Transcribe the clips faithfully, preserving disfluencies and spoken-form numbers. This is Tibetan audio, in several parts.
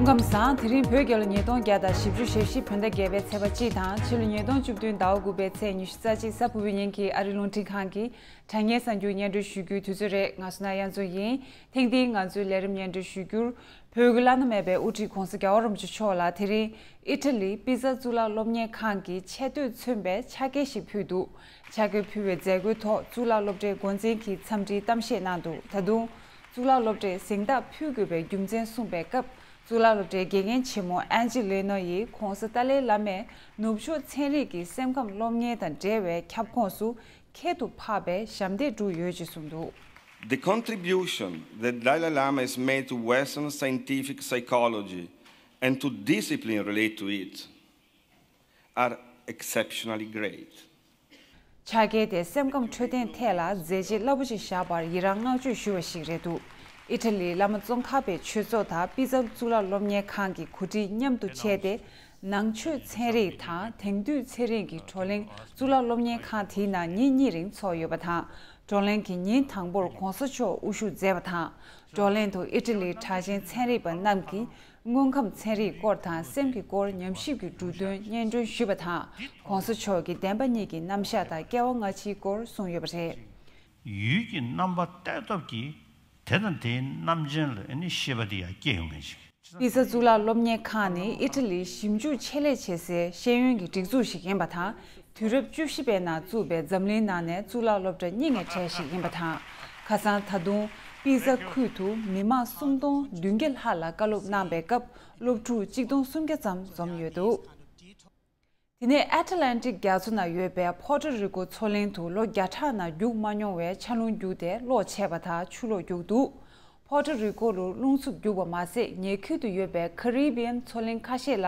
སྐུ་ཁམས་བཟང་། དེ་རིང་བོད་རྒྱལ་ལོ་ཉིས་སྟོང་བརྒྱ་དང་བཞི་བཅུ་ཞེ་བཞི་བོད་ཟླ་བརྒྱད་པའི་ཚེས་པ་གཅིག་དང་ཕྱི་ལོ་ཉིས་སྟོང་བཅུ་བདུན་ཟླ་བ་དགུ་པའི་ཚེས་ཉི་ཤུ་རྩ་གཅིག་གཟའ་ཕུར་བུའི་ཉིན་གྱི་ཨ་རི་རླུང་འཕྲིན་ཁང་གི་དྲ་བརྙན་གསར་འགྱུར་སྙན་སྒྲོན་ཞུ་རྒྱུའི་དུས་ཚོད་རེད། ང་སོ་ན་གཡང་འཛོམས་ཡིན། ཐེངས་འདིའི་ང་ཚོའི་ལས་རིམ་སྙན་སྒྲོན་ཞུ་རྒྱུར། བོད་ཀྱི་བླ་ན་མེད་པའི་དབུ་ཁྲིད་༧གོང་ས་༧རྒྱལ་བ་རིན་པོ་ཆེ་མཆོག་ལ་དེ་རིང་ཨི་ཊ་ལི་པི་ཛ་གཙུག་ལག་སློབ་གཉེར་ཁང་གི་ཆེ་བསྟོད་མཚོན་པའི་ཕྱག་འཁྱེར་ཞིག་ཕུལ་འདུག་ཕྱག་འཁྱེར་ཕུལ་བའི་མཛད་སྒོའི་ཐོག་གཙུག་ལག་སློབ་གྲྭའི་འགོ་འཛིན་གྱིས་འཚམས་འདྲིའི་གཏམ་བཤད་གནང་འདུག་ད་དུང་། གཙུག་ལག་སློབ་གྲྭའི་གཟེངས་རྟགས་ཕུལ་དགོས་པའི་རྒྱུ་མཚན་གསུངས་པའི་སྐབས། གཙུག་ལག་སློབ་གྲྭའི་དགེ་རྒན་ཆེན་མོ་ཨན་ཇི་ལེ་ནོ་ཡིས་༧གོང་ས་ཏཱ་ལའི་བླ་མས་ནུབ་ཕྱོགས་ཚན་རིག་གི་སེམས་ཁམས་སློབ་གཉེར་དང་འབྲེལ་བའི་ཁྱབ་ཁོངས་སུ་ཁྱད་དུ་འཕགས་པའི་ཞབས་འདེགས་བསྒྲུབས་ཡོད་ཅེས་གསུངས་འདུག The contribution that Dalai Lama has made to Western scientific psychology and to discipline related to it are exceptionally great. ཕྱག་འཁྱེར་དེ་སེམས་ཁམས་འཕྲོད་བསྟེན་ཐད་ལ་མཛད་རྗེས་རླབས་པོ་ཆེ་བཞག་པར་ཡི་རངས་བསྔགས་བརྗོད་ཞུ་བ་ཞིག་རེད་འདུག་ཨི་ཊ་ལིའི་བླ་མ་ཙོང་ཁ་པའི་ཆོས་ཚོགས་དང་པི་ཛ་གཙུག་ལག་སློབ་གཉེར་ཁང་གི་གོ་སྒྲིག་མཉམ་དུ་བྱས་ཏེ། ནང་ཆོས་ཚན་རིག་དང་དེང་དུས་ཚན་རིག་གི་བགྲོ་གླེང་གཙུག་ལག་སློབ་གཉེར་ཁང་དེའི་ནང་ཉིན་གཉིས་རིང་ཚོགས་ཡོད་པ་དང་། བགྲོ་གླེང་གི་ཉིན་དང་པོར་༧གོང་ས་མཆོག་དབུ་བཞུགས་མཛད་པ་དང་། བགྲོ་གླེང་དུ་ཨི་ཊ་ལིའི་གྲགས་ཅན་ཚན་རིག་པ་རྣམས་ཀྱིས་དངོས་ཁམས་ཚན་རིག་སྐོར་དང་སེམས་ཀྱི་སྐོར་ཉམས་ཞིབ་ཀྱི་འབྲུ་དོན་སྙན་སྒྲོན་ཞུས་པ་དང་།༧གོང་ས་མཆོག་གིས་བདེན་པ་གཉིས་ཀྱི་རྣམ་གཞག་དང་སྐྱེ་བ་སྔ་ཕྱིའི་སྐོར་གསུངས་ཡོད་པ་རེད། ཡུལ་གྱི་རྣམ་པ་གཏད་སྟོབས་ཀྱིས་དེ་དང་དེའི་རྣམ་ཅན་ལ་ནི་ཤེས་པ་དེ་ཡང་སྐྱེ་ཡོང་མཁན་ཞིག་པི་ཛ་གཙུག་ལག་སློབ་གཉེར་ཁང་ནི་ཨི་ཊ་ལིའི་ཞིབ་འཇུག་ཆེད་ལས་བྱེད་སའི་ཤེས་ཡོན་གྱི་སྒྲིག་འཛུགས་ཤིག་ཡིན་པ་དང་། དུས་རབས་བཅུ་བཞི་པའི་ནང་བཙུགས་པའི་འཛམ་གླིང་ནང་ནས་གཙུག་ལག་སློབ་གྲྭ་རྙིང་བའི་གྲས་ཤིག་ཡིན་པ་དང་། ཁ་སང་ད་དུང་པི་ཛ་ཁུལ་དུ་མི་མང་སུམ་སྟོང་བདུན་བརྒྱ་ལྷག་ལ་བཀའ་སློབ་གནང་པའི་སྐབས་སློབ་ཕྲུག་གཅིག་སྟོང་སུམ་བརྒྱ་ཙམ་འཛོམས་ཡོད་འདུག་དེ་ནས་ཨེ་ཊ་ལན་ཊིག་རྒྱ་མཚོ་ན་ཡོད་པའི་ཕོ་ཊོ་རི་ཀོ་མཚོ་གླིང་དུ་ལོ་བརྒྱ་ཕྲག་ནང་རྒྱུག་མ་མྱོང་བའི་ཆར་རླུང་རྒྱུག་སྟེ་གློག་ཆད་པ་དང་ཆུ་ལོག་རྒྱུག་འདུག་ཕོ་ཊོ་རི་ཀོ་རུ་རླུང་འཚུབ་རྒྱུག་པ་མ་ཟད། ཉེ་ཁུལ་དུ་ཡོད་པའི་ཁ་རི་བི་ཡན་མཚོ་གླིང་ཁ་ཤས་ལ་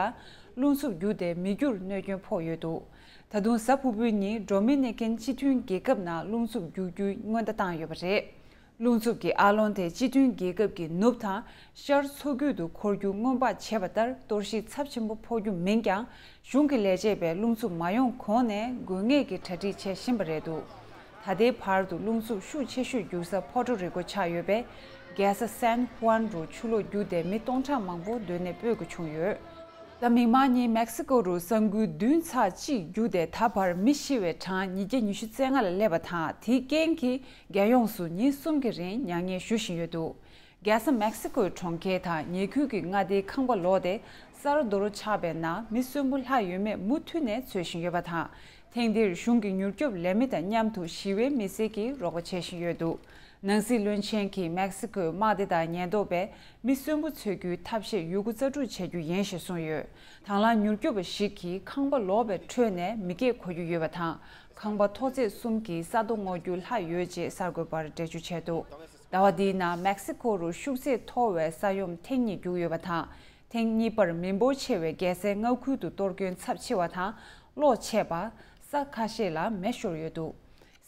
རླུང་འཚུབ་རྒྱུག་སྟེ་མི་རྒྱུར་གནོད་སྐྱོན་ཕོག་ཡོད་འདུག་ད་དུང་གཟའ་ཕུར་བུའི་ཉིན་ཌོ་མི་ནི་ཀན་སྤྱི་མཐུན་རྒྱལ་ཁབ་ནང་རླུང་འཚུབ་རྒྱུག་རྒྱུའི་སྔོན་བརྡ་བཏང་ཡོད་པ་རེད། རླུང་འཚུབ་ཀྱི་ཨ་ལོང་དེ་སྤྱི་མཐུན་རྒྱལ་ཁབ་ཀྱི་ནུབ་དང་ཤར་མཚོ་ཁུལ་དུ་འཁོར་རྒྱུག་སྔོན་དཔག་བྱས་པ་ལྟར་གཏོར་བཤིག་ཚབས་ཆེན་པོ་ཕོག་རྒྱུ་མིན་ཀྱང་། གཞུང་གི་ལས་བྱེད་པས་རླུང་འཚུབ་མ་ཡོང་གོང་ནས་དགོས་ངེས་ཀྱི་གྲ་སྒྲིག་བྱེད་བཞིན་པ་རེད་འདུག་ད་ལྟའི་བར་དུ་རླུང་འཚུབ་ཤུགས་ཆེ་ཤོས་རྒྱུག་ས་ཕོ་ཊོ་རི་ཀོ་ཆགས་ཡོད་པས། རྒྱལ་ས་སན་ཧུའན་རུ་ཆུ་ལོག་རྒྱུག་སྟེ་མི་སྟོང་ཕྲག་མང་པོ་སྡོད་གནས་སྤོ་དགོས་བྱུང་ཡོད། ད་མིག་དམར་ཉིན་མེག་སི་ཀོ་རུ་ས་འགུལ་བདུན་ཚེག་གཅིག་རྒྱུག་སྟེ་ད་བར་མི་ཤི་བའི་གྲངས་ཉིས་བརྒྱ་ཉི་ཤུ་རྩ་ལྔ་ལ་སླེབས་པ་དང་། དེའི་རྐྱེན་གྱིས་རྒྱལ་ཡོངས་སུ་ཉིན་གསུམ་གྱི་རིང་མྱ་ངན་ཞུ་བཞིན་ཡོད་འདུག་རྒྱལ་ས་མེག་སི་ཀོའི་གྲོང་ཁྱེར་དང་ཉེ་ཁུལ་གྱི་མངའ་སྡེའི་ཁང་པ་ལོག་སྟེ་ས་ར་རྡོ་རོ་ཆགས་པའི་ནང་མི་གསོན་པོ་ལྷག་ཡོད་མེད་མུ་མཐུད་ནས་འཚོལ་བཞིན་ཡོད་པ་དང་། ཐེངས་འདིར་གཞུང་གི་མྱུར་སྐྱོབ་ལས་མི་དང་མཉམ་དུ་ཞི་བའི་མི་སེར་གྱིས་རོགས་པ་བྱེད་བཞིན་ཡོད་འདུག་ནང་སྲིད་བློན་ཆེན་གྱིས་མེག་སི་ཀོའི་དམག་སྡེ་དང་ཉེན་རྟོག་པས་མི་གསོན་པོ་འཚོལ་རྒྱུའི་ཐབས་ཤེས་ཡོད་རྒུ་རྩལ་སྤྲུགས་བྱེད་རྒྱུ་ཡིན་ཞེས་གསུངས་ཡོད། དང་བླངས་མྱུར་སྐྱོབ་པ་ཞིག་གིས་ཁང་པ་ལོག་པའི་ཁྲོད་ནས་མི་སྐད་གོ་རྒྱུ་ཡོད་པ་དང་། ཁང་པ་མཐོ་ཚད་གསུམ་གྱི་ས་རྡོ་སྔོག་རྒྱུ་ལྷག་ཡོད་ཅེས་གསར་འགོད་པར་འགྲེལ་བརྗོད་བྱས་འདུག་ཟླ་བ་འདིའི་ནང་མེག་སི་ཀོ་རུ་ཤུགས་ཚད་མཐོ་བའི་ས་ཡོམ་ཐེངས་གཉིས་བརྒྱུད་ཡོད་པ་དང་། ཐེངས་གཉིས་པར་མི་འབོར་ཆེ་བའི་རྒྱལ་སའི་མངའ་ཁུལ་དུ་གཏོར་སྐྱོན་ཚབས་ཆེ་བ་དང་གློག་ཆད་པ། ས་ཁ་ཤས་ལ་མེ་ཤོར་ཡོད་འདུག་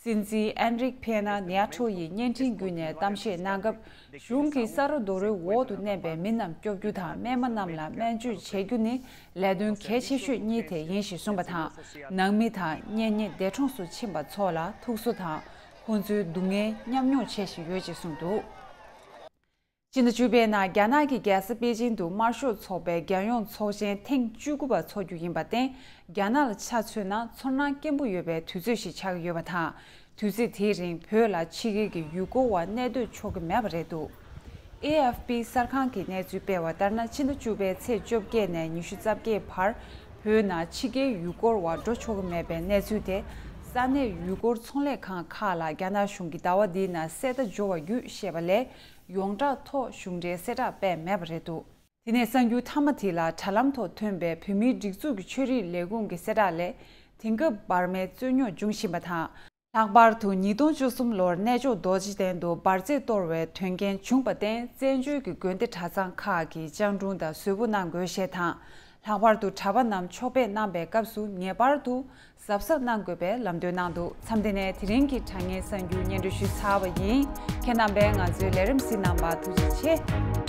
སྲིད་འཛིན་ཨན་རིག་ཕེ་ན་ནེ་ཨ་ཁྲོ་ཡིས་བརྙན་འཕྲིན་བརྒྱུད་ནས་གཏམ་བཤད་གནང་སྐབས། གཞུང་གིས་ས་ར་རྡོ་རོའི་འོག་ཏུ་མནན་པའི་མི་རྣམས་སྐྱོབ་རྒྱུ་དང་རྨས་མ་རྣམས་ལ་སྨན་བཅོས་བྱེད་རྒྱུ་ནི་ལས་དོན་གལ་ཆེ་ཤོས་གཉིས་དེ་ཡིན་ཞེས་གསུངས་པ་དང་། ནང་མི་དང་གཉེན་ཉེ་འདས་གྲོངས་སུ་ཕྱིན་པ་ཚོ་ལ་ཐུགས་གསོ་དང་། ཁོང་ཚོའི་སྡུག་བསྔལ་མཉམ་མྱོང་བྱེད་བཞིན་ཡོད་ཅེས་གསུངས་འདུག་ཕྱི་ཟླ་བཅུ་པའི་ནང་རྒྱ་ནག་གི་རྒྱལ་ས་པེ་ཅིང་དུ་དམར་ཤོག་ཚོགས་པའི་རྒྱལ་ཡོངས་ཚོགས་ཆེན་ཐེངས་བཅུ་དགུ་པ་འཚོགས་རྒྱུ་ཡིན་པར་བརྟེན། རྒྱ་ནག་ལ་ཆ་མཚོན་ན་ཚོར་སྣང་སྐྱེན་པོ་ཡོད་པའི་དུས་ཚོད་ཞིག་ཆགས་ཀྱི་ཡོད་པ་དང་། དུས་ཚོད་དེའི་རིང་བོད་ལ་ཕྱི་རྒྱལ་གྱི་ཡུལ་སྐོར་བ་གནས་སྡོད་ཆོག་གི་མེད་པ་རེད་འདུག་ཨེ་ཨེཕ་པི་གསར་ཁང་གིས་གནས་ཚུལ་སྤེལ་བ་ལྟར་ན། ཕྱི་ཟླ་བཅུ་པའི་ཚེས་བཅོ་བརྒྱད་ནས་ཉི་ཤུ་རྩ་བརྒྱད་བར་བོད་ནང་ཕྱི་རྒྱལ་ཡུལ་སྐོར་བ་འགྲོ་ཆོག་གི་མེད་པའི་གནས་ཚུལ་དེ། ས་གནས་ཡུལ་སྐོར་ཚོང་ལས་ཁང་ཁག་ལ་རྒྱ་ནག་གཞུང་གིས་ཟླ་བ་འདིའི་ནང་གསལ་བརྡ་འབྱོར་བ་བརྒྱུད་བཤད་པ་ལས། ཡོངས་གྲགས་ཐོག་གཞུང་འབྲེལ་གསལ་བསྒྲགས་སྤེལ་མེད་པ་རེད་འདུག་དེ་ནས་གསར་འགྱུར་མཐའ་མ་དེ་ལ། དྲ་ལམ་ཐོག་ཐོན་པའི་བོད་མིའི་སྒྲིག་འཛུགས་ཀྱི་ཆོས་རིག་ལས་ཁུངས་ཀྱི་གསལ་བསྒྲགས་ལས། དེང་སྐབས་འབར་མའི་རྩོད་རྙོག་འབྱུང་བཞིན་པ་དང་། ལྷག་པར་དུ་ཉིས་སྟོང་བཅུ་གསུམ་ལོར་གནས་མཆོག་རྡོ་རྗེ་གདན་དུ་འབར་རྫས་གཏོར་བའི་དོན་རྐྱེན་བྱུང་བར་བརྟེན། བཙན་བྱོལ་གྱི་དགོན་སྡེ་གྲྭ་ཚང་ཁག་གིས་སྤྱང་གྲུང་དང་བཟོད་པོ་གནང་དགོས་ཞེས་དང་། ལྷག་པར་དུ་གྲྭ་པ་རྣམས་ཕྱོགས་ཕེབས་གནང་པའི་སྐབས་སུ་ངེས་པར་དུ་གཟབ་གཟབ་གནང་དགོས་པའི་ལམ་སྟོན་གནང་འདུག་མཚམས་འདི་ནས་དེ་རིང་གི་དྲ་བརྙན་གསར་འགྱུར་སྙན་སྒྲོན་ཞུས་ཚར་བ་ཡིན། ཁྱེད་རྣམ་པས་ང་ཚོའི་ལས་རིམ་གཟིགས་གནང་བར་ཐུགས་རྗེ་ཆེ།